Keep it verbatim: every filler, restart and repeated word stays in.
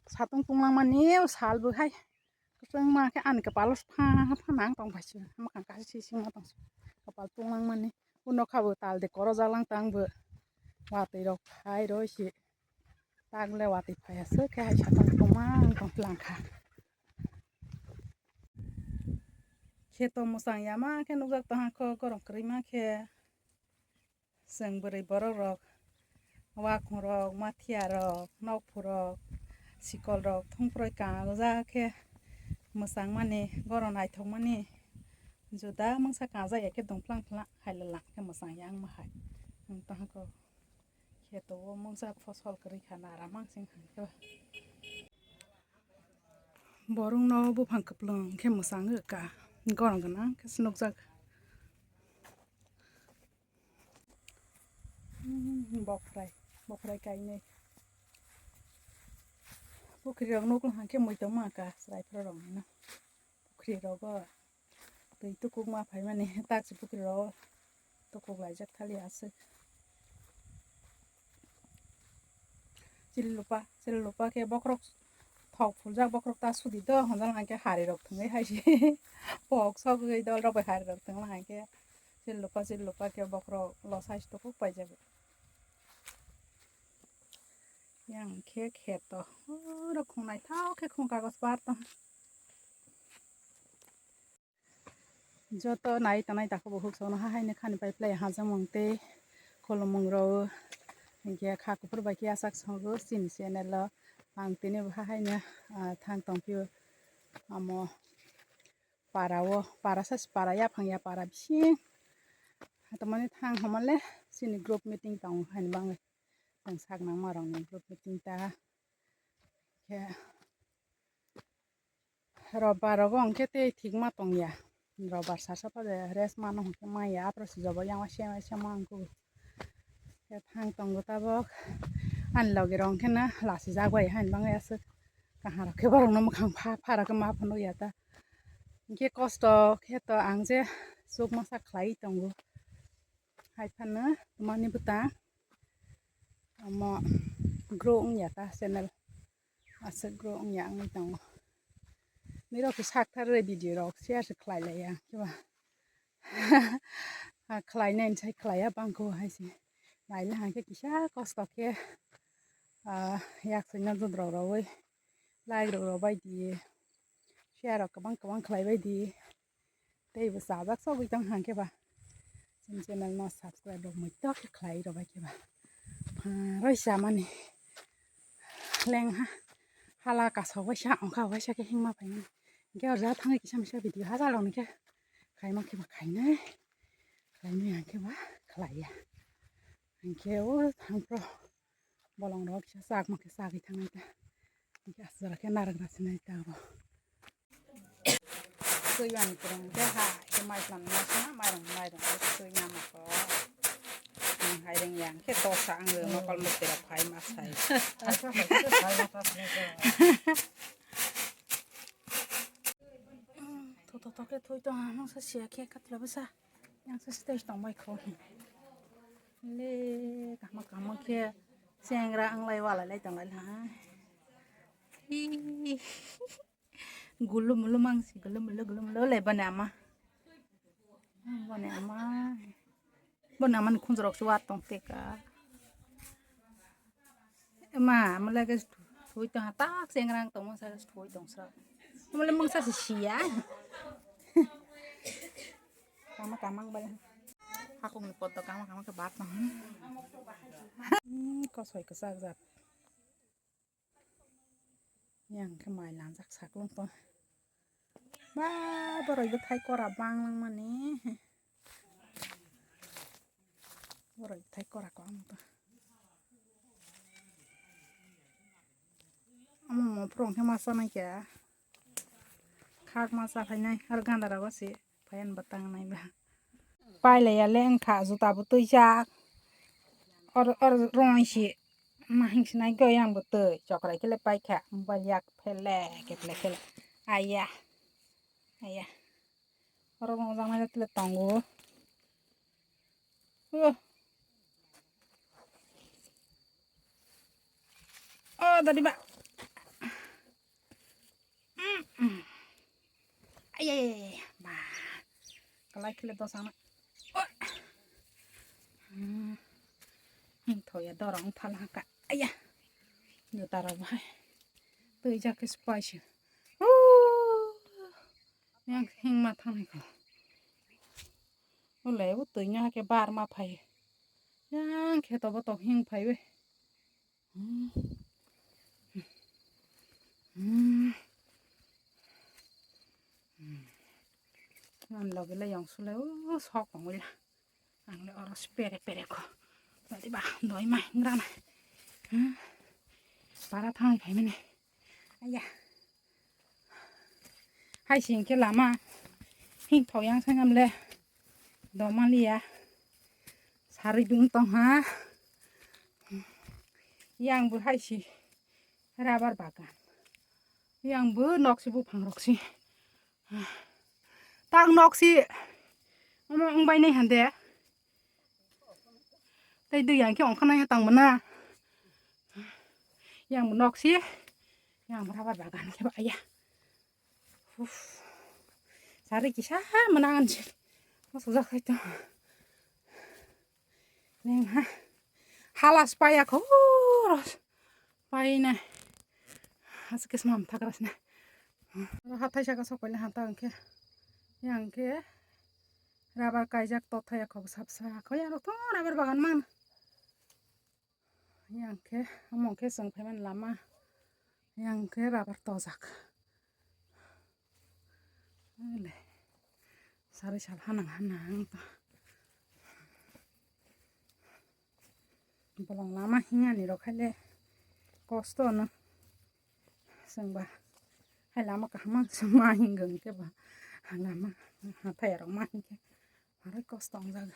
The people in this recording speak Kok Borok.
Satung tunglang mani o sal bo hai. Kwchwng ma khe ani kwpalo pha pha nang tong phai se. Mwkhang kaisa sising ma tong se. Kwpal tunglang mani. O nokha bo tal de koro jallang tang bo. Watwi rok phai roi se. Tagle watwi phai aswk khe hai satung tungma tong langkha. Kheto mwchang ya ma khe nukjak tong kho, gorom kwrwi ma khe. Chwng bwrwi borok rok, wakhung rok, mathiya rok, nokphur rok, sikol rok, thungproi kangjak khe mwchang mani, gorom naithok mani, juda mungsa kangjak ya khe dungphlang phlang hai le lang khe mwchang ya wng ma hai. Wng tong kho kheto o mungsa phosol kwrwi kha nara mansing hai khe. Borok no buphang kwplwng khe mwchang wng kha, gorom gwnang khe se nukjak. Hmm, bokrai, bokrai kainwi. Pukhri rok nuklo hwnkhe mui tongma kha chwrai phra rok ni no. Pukhri rogo twi tukuk ma phaimani tak se pukhri rogo tukuk laijak thali aswk. Chili lupa, chili lupa khe bokhorok thok phuljak, bokhorok ta sudi do hwnjak hwnkhe hari rok thwngwi hai se pok sogwi dol rok bai hari rok thwngla hwnkhe. Chil lupa, chil lupa khe bokhorok los hai se tukuk paijak. Yang khe kheto. Oro khung naithok khe khung kagos par tong. Joto nai tongnai takhuk bukhuk sono ha haino khani pai phlai hajamung tei khulumung rw. Hinkhe kha kuphur bai khe achak songo chini channel o. Ang tini bo ha haino, ah, thang tongphio. Amo para o, para sa para yaphang ya para bising. Hatomani thang homa le chini group meeting tongo haini bagwi. Chwng sak nangma rokni group meeting ta. Khe robar rogo hwnkhe tei thik ma tong ya. Robar sasa pade rest mano hwnkhe maya aphuru se jobo yang se se ma wngkhu. Khe thang tongo tabok. Ani logi rok hwnkhe na lasi jak bai haini bagwi aswk. Kaham rok khe borok no mwkhang pha pha rok khe ma phunuk ya ta. Hwnkhe kosto khe to ang je chuk masa khlai tongo. Hai phano mani bwtang omo grow wngya ta channel aswk grow wngya wngwi tongo. Nirok khe sak thar re video rok share se khlai laiya khe ba. Ha khlai nai sai khlaiya bangkho hai se. Naile hwnkhe kisa kosto khe, ah, yak sui no jodrok rogwi. Like rok rw bai di, share rok kwbang kwbang khlai bai di, tei bo chajak sogwi tong hang khe ba chini channel no subscribe rok muitok khe khlai rw bai khe ba. Pharoi chamani leng ha hala kasok waisa ongkha waisa khe hingma phaimani. Hwnkhe o jaga thangwi kisa misa video hachal rok ni khe khaima khe ba khainai, khainai hang khe ba khlaiya. Hwnkhe o thang pro. Bolong rok kisa chakma khe chagwi thangnai ta. Hwnkhe aswk jora khe narwk rw sinai ta abo. Twi ani kwrwng khe ha khe mai tlan ma sna mairung mairung khe twi nama kho. Ang hai rwng yang khe dosa ang rw mokol mukti rok phai ma sai. Tho tho tho khe twi tong ang sa sia khe katla bwsa. Yang sa stage tong bai kho. Le kahma kahma khe chengra ang lai wala lai tong lai ha. Hi. Gulu mulu mang si gulu mulu gulu mulu le bani ama. Bani ama. Bani ama ni khunjurok si wat tong teka. Ema, mala ke thui tong ha, tak chengrang tong masa ke thui tong sa. Mala mangsa si sia. Kama kama bala. Hakung ni poto kama kama ke bat tong. Hmm, kosoi kwchak jak. Yang khe mai langjak saklung tong. Ba, borok bo thai kora bang langmani. Borok thai kora kwbang to. Omo mo phrwng khe ma chanai khe. Khak ma cha phainai, aro ganda rogo se phaiyan bo tangnai ba. Pailaiya le wngkha, juta bo twijak. Or, or roi se ma hing sinai goi ang bo twi. Chokrai khe le paikha, mobile yak phele, keple khele. Aya. Aya. Oro bo mojang nai tele tongo. Oh. Oh, dadi ba. Mm. Ay, ay, ay, ay, ba. Kalai khile dosana. Oh. Hmm. Hing thoya dorong phala ka. Aya. Juta rok bahai. Twi jak khe spice. Oh. Yang hing ma thang ko. Ule u twi nya ke bar ma phai. Yang khe to bo to hing phai we. Hmm. Hmm. Hmm. Ngan logi le yong sule u sok kong le. Ang le oro si pere pere ko. Tadi ba doi mai ngrana. Hmm. Para thang phai mene. Aya. Hai sing khe lama. Hing thok yang sangam le. Domaliya. Sari dung tong ha. Yang bu hai si. Rabar bagan. Yang bu nok si bu phang rok si. Tang nok si. Omo ong bai nai hande. Tei dui yang khe ongkha nai tang mana. Yang bu nok si. Yang bu rabar bagan khe ba ya. Uf. Sari kisa mana ngan si. Masuk jak khai to. Neng ha. Halas paya ko. Ros. Paina. Asik kes mam thakras na. Hathai saka sok paina hanta angke. Yang ke. Rabar kaijak to thaya ko sapsa. Ko yang rok to rabar bagan man. Yang ke, among ke song phaimani lama. Yang ke rabar tojak. Ele. Sari sal hanang hanang to. Bolong lama hingani rok haile kosto no. Sengba. Hai lama kaham ang sengma hingong ke ba. Lama hathai rok ma hingke. Arai kosto ang jaga.